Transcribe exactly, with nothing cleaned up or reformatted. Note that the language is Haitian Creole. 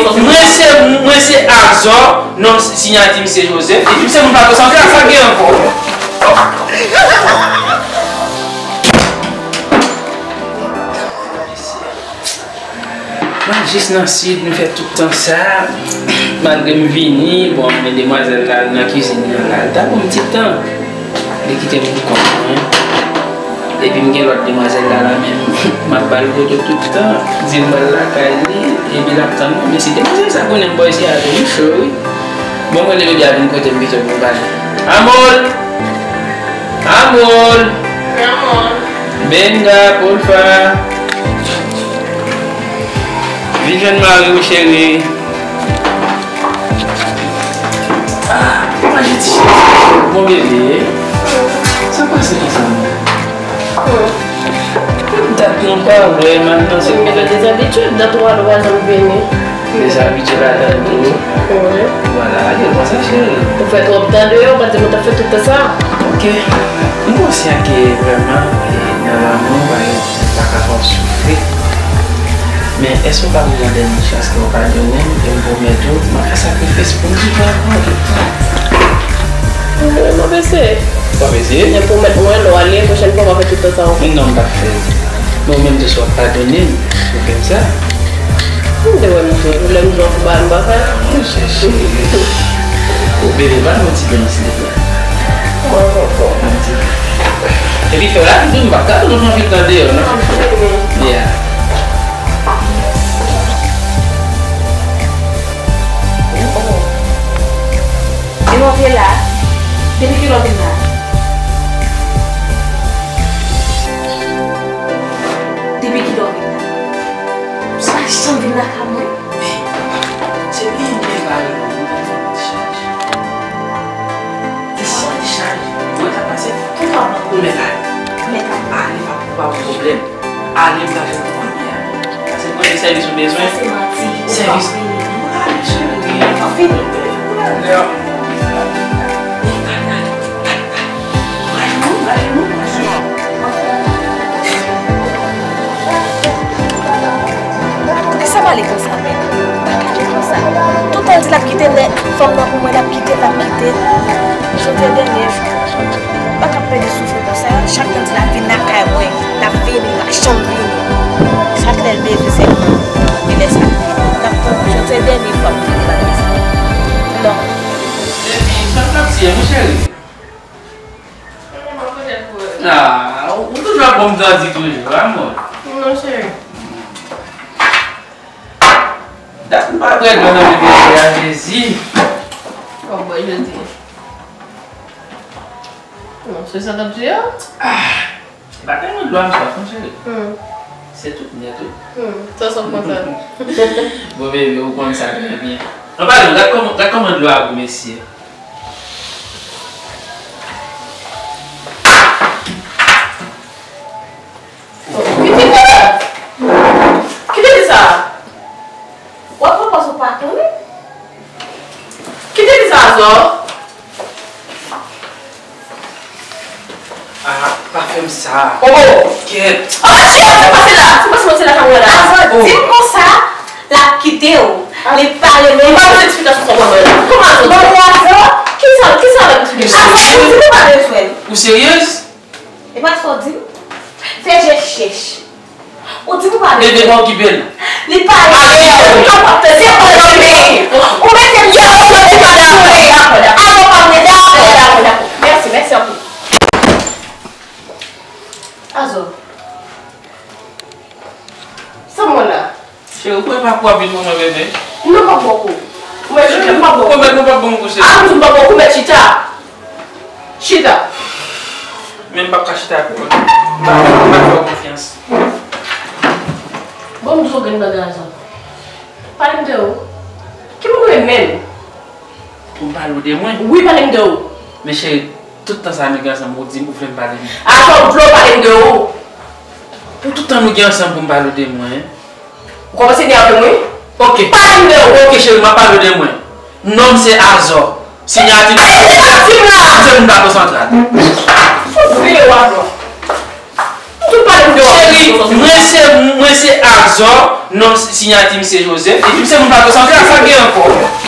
Mwen se, mwen se Azor, non, siyati m se Joseph, epi m se moun Plato Santral, sa gen ankò? Mwen jis nan sid, m fè tout tan sa, malgre m vini, bon, men demwazèl la nan kizin nan la, l ta ban m ti tan. Li kite m pou kont mwen. Epi m gen lòt demwazèl la, la menm. M ap ba l foto tout tan. Di l m pral lakay li. Epi l ap tann mwen. Men si demwazèl sa konnen m bò isi a tou, li cho, wi. Bon, mwen rele bebe a vin kote m pito pou m pale. Amol! Amol! Amol! Benga, Polfa! Vin jwenn mari w, cheri. Ah, manje ti cheri. Bon bebe. Sa pase konsa menm? Dat nou pa wè, m ap panse. Men nou dezabitye, dat ou pa janm vini. Dezabitye ladan tou. Wi. Vwala, gen konsa cheri. Ou fè twòp tan deyò, ou pa di nou t ap fè tout tan sa. Ok. M konsyan ke vrèman, e, nan lanmou, pa gen, pa ka fè w soufri. Men èske w ka ban mwen yon dènye chans ke w padone m, e m pwomèt ou, m ap fè sakrifis pou m rive avè w tout tan? Mwen, m ap eseye. W ap eseye? Men pwomèt mwen, lè w ale, pwochèn fwa, w pa fè tout tan sa ankò. Non, m p ap fè l. Men ou menm tou, si w ap padone m, ou fè m sa. M te wè m jwe, lè m jwe anfouba, m pa fè. Monchè cheri. O bebe, ban m yon ti beny silvouplè. Mwen ankò. Yon ti. Epi fè rapid wi, m p ap gade nou anpil tan deyò non. Yeah. Depi w te la, depi kilè w vin la? Depi kilè w vin la? Sa janm vin lakay mwen? Se li menm ki pale non, mwen te fè yon ti chaj. Ti chaj? Ti chaj? Mwen ta pase pou papa pou mèt ale. Mèt ale. Ale pa pou pa pwoblèm. Ale m ta jwenn kounye a. Pase kote sèvis ou bezwen? Sa se manti. Sèvis. Ou pa vini. Ou pa vini, cheri. Ou pa vini. Poukisa pale konsa menm? Pa pale konsa. Toutan l di l ap kite nèg fanm nan pou mwen, l ap kite, l ap kite. Jodi a dènye jou. M pa ka pèdi soufri konsa. Chak tan l di l ap vin lakay mwen, l ap vini, l pa janm vini. Chak lè l bezwen sèlman, e lè sa l vini. L ap tann jodi a dènye fwa pou vin lakay sa. Non. Epi, sa k ap tiye, mon cheri? Ah, ou toujou ap ban m tadi toujou, amò. Non, cheri. Dat m pa bwè dlo nan bebe a, Jezi. Fò w bwè jodi. Non, se sa t ap di a? Ah, pa tèlman dlo a m swaf, non, cheri. Hmm. Se tout nèt, wi. Hmm, sa swaf konsa. Bon, bebe, ou konn sa trè byen. An palan, gad kòman, gad kòman dlo a gou, mesye. Kite sa! Kite sa! W ap pran pòz ou pa konnen? Kite sa, Azò! Ah, pa fè m sa. Oh! Kèt! Oh, Azò, sa pase la? Sa pase la, sa pase la, sa pase la. Azò, di m konsa, l ap kite w. Li pa renmen. M pa bezwen eksplikasyon sa w ban mwen la. Kòman Azò? Bon, Azò, kisa, kisa w ap di? Azò, ou di nou pa bezwen. Ou seryez? E pa sa w di m? Fè je chèch. Ou di nou pa bezwen. Bebe, pa okipe l. Li pa ale. Ou kapab fè se pwoblèm. Ou mete m deyò, ou mete m deyò. Dakò, dakò. Azò pa vle, dakò, dakò, dakò. Mèsi, mèsi anpil. Azò. Sa mwen la. Cheri, ou kwè pa kou ap vin pou mwen, bebe? Non, m p ap ba w kou. Ou mèt chita, m p ap ba w kou. Ou kwè mèt mwen p ap ban m kou, cheri? Ah, m di m p ap ba w kou, mèt chita. Chita. Men m p ap ka chita ak ou. M pa, m pa fè w konfyans. Bon, m di w gen bagay sa. Pale m de ou. Ki moun ou ye menm? Pou m pale w de mwen? Wi, pale m de ou. Men cheri, tout tan sa nou gen ansanm, ou di m ou vle m pale m. Atò, m vle w pale m de ou. Pou tout tan nou gen ansanm pou m pale w de mwen? Ou kòmanse nève m, wi. Ok. Pale m de ou. Ok, cheri, m ap pale w de mwen. Non m se Azò. Siyati m se Azò. Kite m la. M se moun Plato Santral. Fout veye w atò. Ou tou pale m de ou. Cheri, mwen se, mwen se Azò. Non, siyati misye Joseph. Epi misye moun Plato Santral, sa gen ankò?